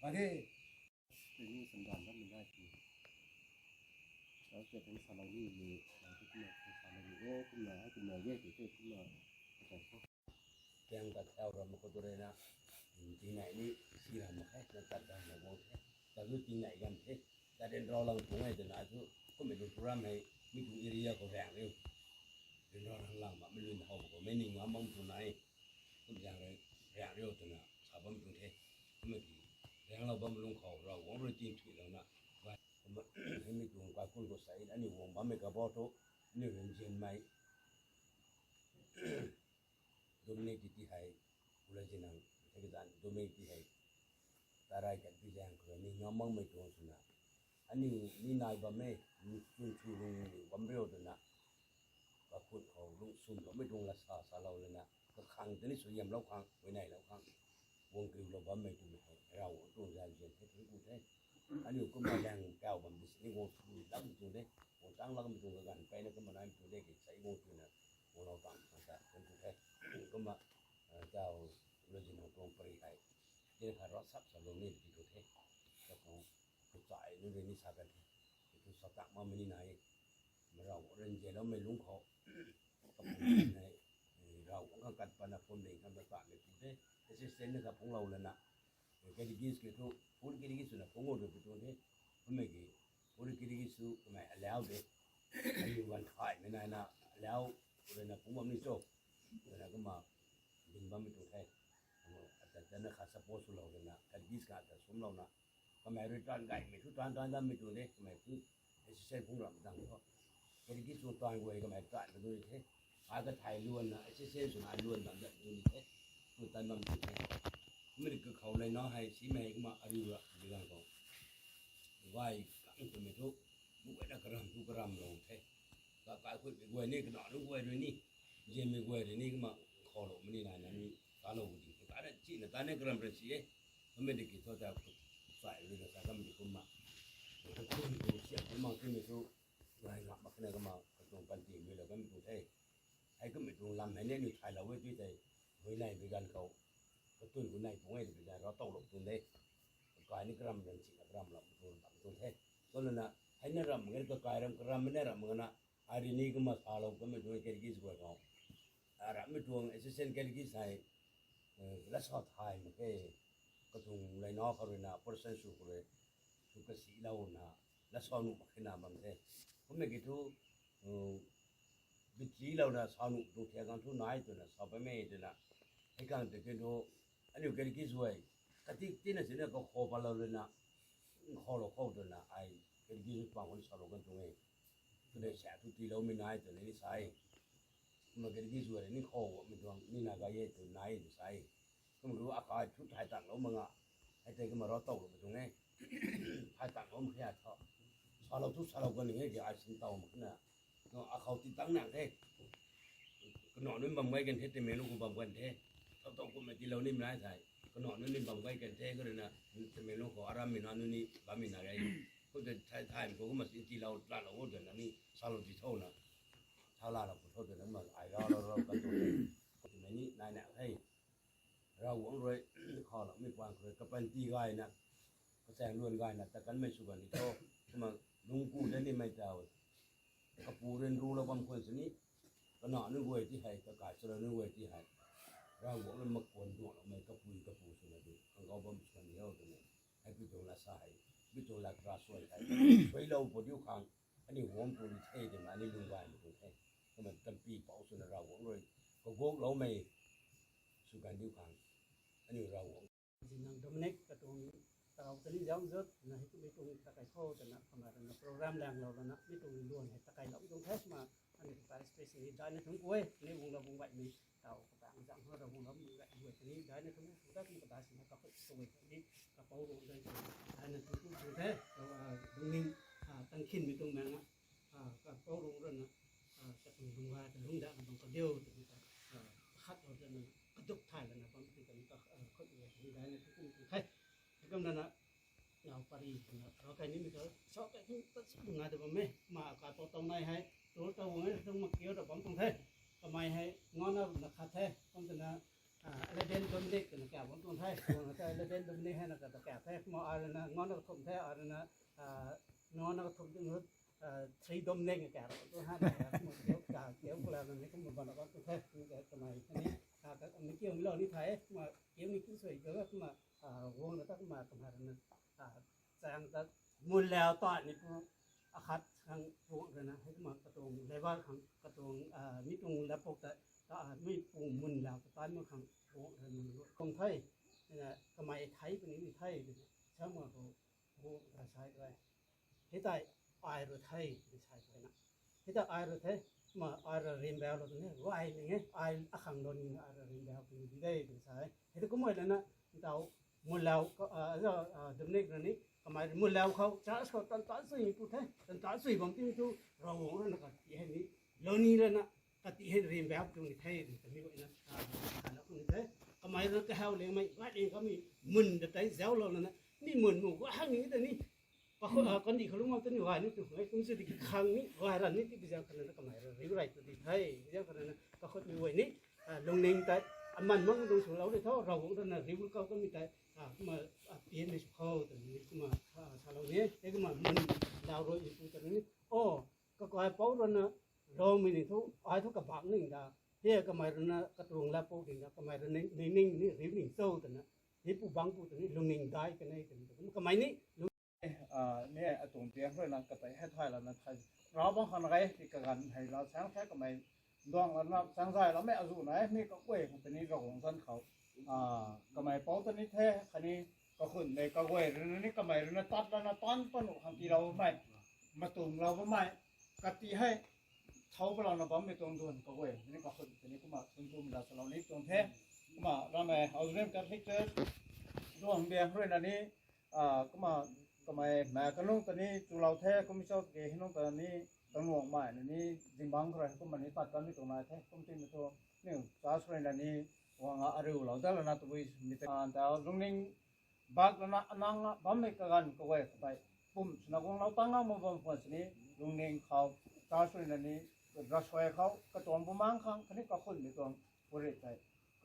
Pare. Ini sendan dan mengaji. Kalau kita ini salah ini, ini, nanti kena salah ini. Oh, kena, kena, ya, kita kena. Kita ແກງຕັດແຖວເຮົາມັນກໍຕົວໃດນະ ປີໃໝ່ນີ້ ສີ່ລຳມາແຄ່ ແຕ່ຕັດໄດ້ແລ້ວບໍ່ແຄ່ ແຕ່ຢູ່ປີໃໝ່ກັນເດ້ ແຕ່ເດີນລໍຫຼັງຜູ້ໃຫຍ່ຕົວໜ້າ ຄືຄົນເປັນໂປຣແກຣມໃຫ້ມີທຸກເອເຣຍກໍແຮງເດ້ ເດີນລໍຫຼັງໆ ມາ ມັນລຸນເຮົາກໍແມ່ນນີ້ງາມມັນຜູ້ໃຫຍ່ ຄົນຢ່າງໃດແຮງເດ້ຕົວໜ້າ ສາວບ້ານເພິງເທ ມັນແຮງລາວບຳລຸງເຂົາ ລາວຫວັງໂດຍຈິງຖືກແລ້ວນະ ວ່າໃຫ້ມີທຸກການຄຸນກໍໃສ່ ອັນນີ້ຫວັງວ່າແມ່ນກະບໍ່ໂຕ ນີ້ເປັນຈຽນໃໝ່ Dominic ti hai, ula jinang, tegedan Dominic ti hai. Tarai kat bijang kura ni nyomang mai tuang suna. Ani ni nai ba me, ni sun su rung ni bam reo dana. Ba khut khau rung sun ba me tuang la sa sa lau lana. Ka khang tani su yam lau khang, wai nai lau khang. Wang kriu lau ba me tu me hai. Rau wang tuang jal jen hai tu ku te. Ani ku ma dang kau bam bis ni wang su lam tu de. Wang tang lam tu ka gan pai na ku ma nai tu de ke sai wang tu na. Wang lau tang sa sa kan tu te. Ku ma ເຈົ້າ ເລີຍຊິມາໂປງປະລິໄຫ ເຮັດໃຫ້ເຮົາສັບສະຫຼວງນີ້ໄປໂດນເທ ເຈົ້າຂອງຜູ້ຊາຍນີ້ເດ ນິສາກັນເທ ຜູ້ສະຕັກມາມື້ນີ້ນາຍ ມາເລົ່າເລື່ອງເຈລາວແມ່ລຸງເຂົາ ກັບຜູ້ໃນ ເຮົາຂອງກັນປານະພົມເອງ ທຳມະຊາດໃນຜູ້ເດ ເອເຊເຊນນະຄັບຂອງເຮົານັ້ນນະ ເກດິກິສເກໂຕ ຜູ້ເກດິກິສນະ ຜູ້ໂງໂດຍໄປໂດນເທ ຜູ້ແມ່ກີ Uri kiri gisu, mai alau de. Ayu wan khai, mena na alau, uri na puma mi so. Uri na kuma bin ba mi tu khai. Ata tana kha suppose lo na, kiri gis ka ta sum lo na. Kamai ri tan gai, mi tu tan tan tan mi tu de, kamai tu. Esi sen pung ram dang ko. Kiri gisu tan gue kamai tan mi tu de. Aga thai luan na, esi sen su na luan dang dang mi tu de. Tu tan bam tu de. Mi ri ka khau lai no hai, si mai kuma ariu ra, di dang ko. ໄວ້ກັນເປັນໄມ້ທຸກ ບໍ່ໄດ້ກະຣຳທຸກກະຣຳລົງເທ ກະກາຍຄຸດໄປກວຍນີ້ກະໜໍ່ລົງກວຍດ້ວຍນີ້ ເຢັນໄປກວຍດ້ວຍນີ້ກະມາຂໍໂລມານີ້ນານະ ມີຕາໂລຈິງກະໄດ້ຈີນະຕາໃນກະຣຳເປັນສີເອ ມັນໄມ່ໄດ້ກິນໂທດາສາຍເລີຍນະ ສາຍກຳມັນຊິຄຸມມາ ກະຕຸນໂຕສຽງໃຫ້ມອງຂຶ້ນໄປສູ່ລາຍງານບັກຂະແນນກະມາກະຕຸນປັນຕີນຢູ່ແລ້ວກະມີໂຕເທ ໃຫ້ກະມີໂຕລຳໃຫ້ແນນຢູ່ໄທລາວເວີຍຕິໄທ ເຮີຍໄນໄປກັນເຂົາ ກະຕຸ້ນກຸນໃນຜູ້ໃຫຍ່ໄປໄດ້ ເຮົາຕ້ອງລົງທຶນເດ້ ກາຍນີ້ກະລຳເປັນສິນກະລຳລຳ ລຳຕົ້ນແທ້ ຕົ້ນນັ້ນນະ ໃຫ້ນະລຳເງິນກະກາຍລຳກະລຳແມ່ນນະລຳເງິນນະ ອາດີນີ້ກະມາສາລາວກະມາຊ່ວຍແກກິນຊ່ວຍເຮົາ ອາລະມີຕົວເອສເຊນແກກິນໃສ່ ລະຊອດທາຍມາເຄ ກະທຸງໄລນອກເຂົາເລີຍນະ ໂປຣເຊັນຊູເລີຍ ສຸກະສີລາວນະ ລະຊອດນຸມາເຄນາບັງເທ ເພາະແມ່ກິໂຕ ເອີ ບິດສີລາວນະ ຊາວນຸໂຕເທກັນທຸນາຍໂຕນະ ຊາວປະເມໂຕນະ ໃຫ້ກັນແຕ່ເກນໂຕ ອັນນີ້ແກກິນຊ່ວຍ ກະຕິກຕິນະຊິນະກະຂໍປາລາວເລີຍນະ ຂໍລາວເຂົ້າໂຕນະ ໄອ້ແກກິນຊ່ວຍຟັງຄົນຊາວໂລກັນຕົງເອງ ກະໄດ້ແຊະທຸກທີລາວມີນາຍໂຕນີ້ນິໄສ ມາແກກິນຊ່ວຍນີ້ຂໍວ່າມີດວງ ມີນາກາເຍໂຕນາຍນິໄສ ກະບໍ່ຮູ້ອາກາດທຸກທ້າຍຕັງລາວມາງະ ໃຫ້ແຕ່ກະມາລໍເຕົາລົງໄປຕົງນີ້ ທ້າຍຕັງລາວມາຂະຫຍາຍເທາະ ຊາວລາວທຸກຊາວລາວກະນີ້ເຮັດຢາຊິນເຕົາມາຂະໜາດ ເນາະ ອາເຂົາຕິດຕັ້ງໜັງເດ້ ກະໜອນມັນບຳໄວ້ກັນເທ ແຕ່ແມ່ລູກກະບຳກັນເທ ເຂົາຕ້ອງກົດມາຕິລາວນີ້ມັນຫຼາຍສາຍ ກະໜອນມັນບຳໄວ້ກັນເທ ກະເລີຍນະ ແຕ່ແມ່ລູກເຂົາອາຣາມມີນອນຢູ່ນີ້ ບາມີນາໄດ ຄົນຈະຖ່າຍ ຖ່າຍມັນກະມາຊິຕິລາວລາວໂອດກັນອັນນີ້ ຊາວລາວຕິໂທນະ ຊາວລາວລາວໂທດກັນມາອາຍລາວລາວກັນໂຕ ແມ່ນີ້ນາຍນະ ເຮີຍ Rawang roi, khala mi pang roi, ka panti gai na, ka sang luan gai na, ta kan mai sugan ito, kuma lungku dani mai tau, ka puren rula bam kuen sini, ka na nu gai ti hai, ka ka sura nu gai ti hai, Rawang roi ma kuan dua la mai ka pui ka pu suna di, ang kau bam sugan ito tu ni, hai pitong la sa hai, pitong la kra suai hai, pai lau po diu kang, ອັນນີ້ຫວງໂຕນີ້ເທເດມາ ອັນນີ້ລຸງວາຍໂຕເທ ກະມັນກຳປີເປົາສຸນລາວຫວງໂດຍ ກະໂກກເລົາໄມ ສຸກັນດິວຄັງ ອັນນີ້ລາວຫວງ Sinang Dominic, ka tuang tau tali jam jot, na hi tu mi tuang ta kai kho, ta na kama ta na program dang lau la na, mi tuang luan hai ta kai lau tuang thes ma, ani ta especially dai na thung kuai, ni wung la wung wai mi, tau ka ta ang jang ho da wung la wung wai kuai ni, dai na thung kuai ta ki ka ta sina ka pet kuai ni, ka pau rung dai, dai na thung kuai tuang thes, ka, ah, dung ning, ah, tang khin mi tuang meng ah, ah, ka pau rung ran ah, ah, ka tuang dung wa, ka dung da, ka dung ka deu, ka, ah, khat ro da na, ka duk thai la na, pam ti ka, ah, khot kuai, dai na thung kuai tuang thes, ka kam na na, ລາວປາຣີ ເນາະ ເຮົາໄກນີ້ມີເຂົາຊອກໄກນີ້ ປະສາບງານແຕ່ວ່າແມ່ ມາກາຍເປົ່າຕອງໃນໃຫ້ ໂຕເຕົ້າຫວງໃຫ້ ຕ້ອງມາກ່ຽວດອກບຳຕົງແທ້ ກະໄມໃຫ້ງອນເອົານະຄັດແທ້ ຕ້ອງຊະນະ Ledên Dominic na kẻ vốn tuân thế, tuân thế Ledên Dominic hay là cả kẻ thế, mà ai là ngon nó không thế, ai là, à, ngon nó không được, à, Three Dominic kẻ vốn tuân thế, mà kiểu cả kiểu là mình không một bạn nó có tuân thế, cái cái này cái này, à, cái mình kiểu lo như thế, mà kiểu mình cứ sửa cái mà, à, vốn nó tắc mà tầm hạt nó, à, sang ta ໝຸນແລ້ວຕອນນີ້ ອາຄັດທາງພວກນັ້ນນະ ໃຫ້ມາກະຕົງໄດ້ວ່າ ກະຕົງ ອາ ມີຕົງລະປົກ ຕະ ອາ ມີປຸງໝຸນແລ້ວ ຕະຕາຍມາຂ້າງພວກນັ້ນ ຂອງໄທ ນະ ກະໄມໄທ ເປັນໄທ ຊາວເມືອງເຂົາ ໂອ້ ກະຊາຍໄດ້ ເຮັດໄດ້ອາຍໂລໄທ ໄດ້ຊາຍໄດ້ນະ ເຮັດໄດ້ອາຍໂລໄທ ມາອາຍລະເຣັນແບວລະນີ້ ໄວ້ນີ້ ອາຍອະຄັງໂດນນີ້ ອາຍລະເຣັນແບວ ເປັນໄດ້ ເປັນຊາຍ ເຮັດກະໄມລະນະ ເຈົ້າ ໝຸນແລ້ວກໍ ເອີ ເອີ ດຳເນີນອັນນີ້ ກະໝາຍໝຸນແລ້ວເຂົາຈະເຂົາຕັນຕາສຸຍປູແທ້ ຕັນຕາສຸຍບາງທີຕູ ລາວວ່ານະກະຕິໃຫ້ນີ້ ລາວນີ້ລະນະ ກະຕິໃຫ້ເຣັນແບບຕົງນີ້ແທ້ ກະມີໄວ້ນະ ອາ ອັນນັ້ນແທ້ ກະໝາຍລະກະເຮົາເລີຍໄມ່ ວ່າເອງກະມີໝຸນແຕ່ໃດແຊວລາວນັ້ນນະ ມີໝຸນໝູ່ກວ່າຫາງນີ້ແຕ່ນີ້ ປາກົດ ອາ ກອນດີເຂົາລົງມາຕົວນີ້ວ່ານີ້ ຕົວໃຫ້ຄຸນຊິໄດ້ຂັງນີ້ ວ່າລະນີ້ຕິໄປແຊວກັນນະ ກະໝາຍລະເຣັນໄດ້ຕົວດີໄທ ແຊວກັນນະ ປາກົດມີໄວ້ນີ້ ອາ ລົງເນັງແຕ່ ອາ ມັນມັນລົງສູ່ລາວໄດ້ເທົ່າ ລາວຄົງນັ້ນນະ ເຣັນເຂົາກໍມີແຕ່ ອາ ມາ ອາ ປ່ຽນໃຫ້ເຂົາຕົວນີ້ ກະມາ ອາ ຊາລາວນີ້ ແຕ່ກະມາມັນດາວໂຣຍອີກຕົວນີ້ ໂອ້ ກະກວາຍເປົາລະນະ ລາວມີນີ້ທຸ ອາຍທຸກກະບາກນີ້ດາ ເຮກະມາຍລະນະ ກະຕົງລາໂປດິນດາ ກະມາຍລະເນັງ ເນັງນີ້ ເຣັນນີ້ໂຊຕົວນະ ເຮປູບັງປູຕົວນີ້ ລົງເນັງໄດ້ກະໃນ ກະມາຍນີ້ ອາ ແມ່ອາຕົງປຽງເລີຍນະ ກະໄປໃຫ້ຖ່າຍລະນະ ຖ່າຍລາວບັງຄັນໄດ້ກະກັນໃຫ້ລາວແຊງແທ້ກະໄມດອງລະນະ ແຊງໄດ້ລະແມ່ອາຍຸນະ ແມ່ກະກວຍຕອນນີ້ລະຂອງຊັ້ນເຂົາ ອາ ກະໄມເປົາຕອນນີ້ແທ້ ຄັນນີ້ກະຂຶ້ນໃນກະກວຍນີ້ກະໄມລະນະ ຕັດລະນະ ຕອນປະນຸຄັນຕີລາວໄມ ມາຕຸງລາວບໍ່ໄມ ກະຕິໃຫ້ເທົ່າລາວນະ ບຳເປັນຕົງດ່ວນກະກວຍ ນີ້ກະຂຶ້ນ ຕອນນີ້ກະມາເປັນພູມລາຊະລາວນີ້ຕົງແທ້ ກະມາລາແມ່ເອົາເລື່ອງການເຮັດເກີດ ດວງແດງເລີຍນະນີ້ ອາ ກະມາ ກະມາແມ່ກະນຸງຕານີ້ ຕູລາວແທ້ ກະມີເຈົ້າເກເຮັດນົງຕານີ້ ຕາໜວງໝາຍນະນີ້ ດິນບັງເທົ່າໃດ ກະມານີ້ຕັດກັນມີຕົງນາຍແທ້ ກະມາຕິມີຕົວນີ້ ສາສະເຣນະນີ້ ຫວັງອາລິວລາວແຕ່ລະນາຕະວີ ມີແຕ່ ອາ ແຕ່ລຸງນິງ ບັກລະນະ ອະນັງລະ ບຳເປັນກະກັນກະເວກະໄປ ປຸ້ມສະນະວົງລາວຕັ້ງນຳມາບຳເພັນສະນີ້ ລຸງນິງເຂົາ ສາສະເຣນະນີ້ ກະຊວຍເຂົາ ກະຕົວບໍ່ມາງຄັງ ຄະນິກະຄຸນໃນຕົວ ບໍລິໄຕ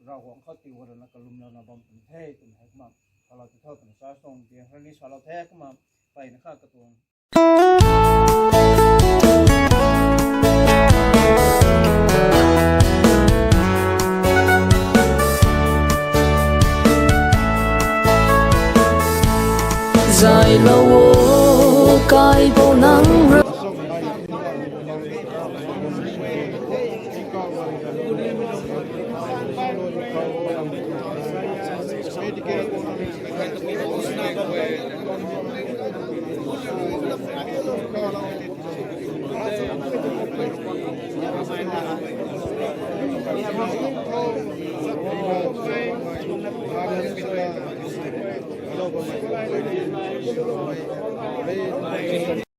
ລາວຂອງເຂົາຕິວະລະນະກະລຸມລະນະບຳເປັນເທດໃຫ້ມາ ສາລາວຕິເທົ່າເປັນສາຊົນ ເດຮະນິສາລາວແທ້ກະມາໄປນະຄະກະຕົງ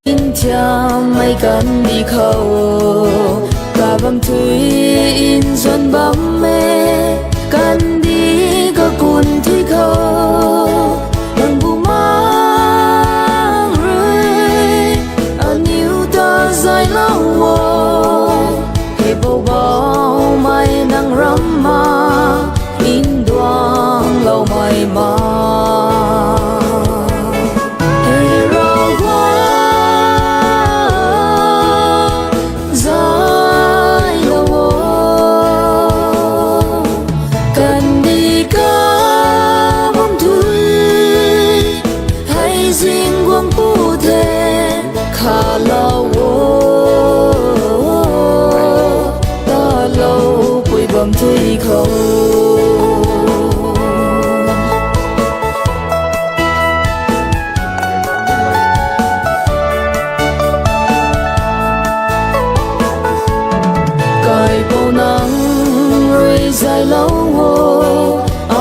India mai kan di khau, ka bam thui in zon bam me, kan di ka kun thui khau, nang bu mang rui, a niu ta zai lau wo, he bau bau mai nang ram ma, in duang lau mai ma. Hei rau vang zai lo wo, kan di ka bam thui, hei zing guang pu the kha lo wo, ta lo pui bam thui khau. Kai pau nang rui zai lau wo, a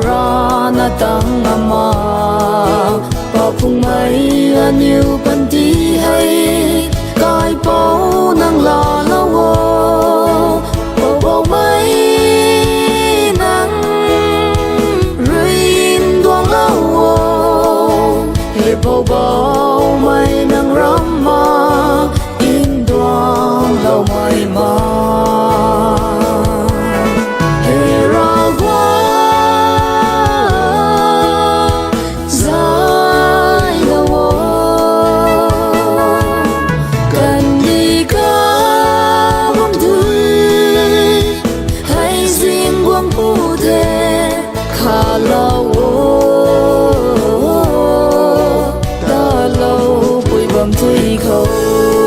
ra na tang a ma. Pau phung mai a niu pan ti hei, kai pau nang la lau wo. Pau pau mai nang rui in duang lau wo, he pau pau mai nang ram ma, in duang lau mai ma. He rau vang ອມໃຈເຂົາ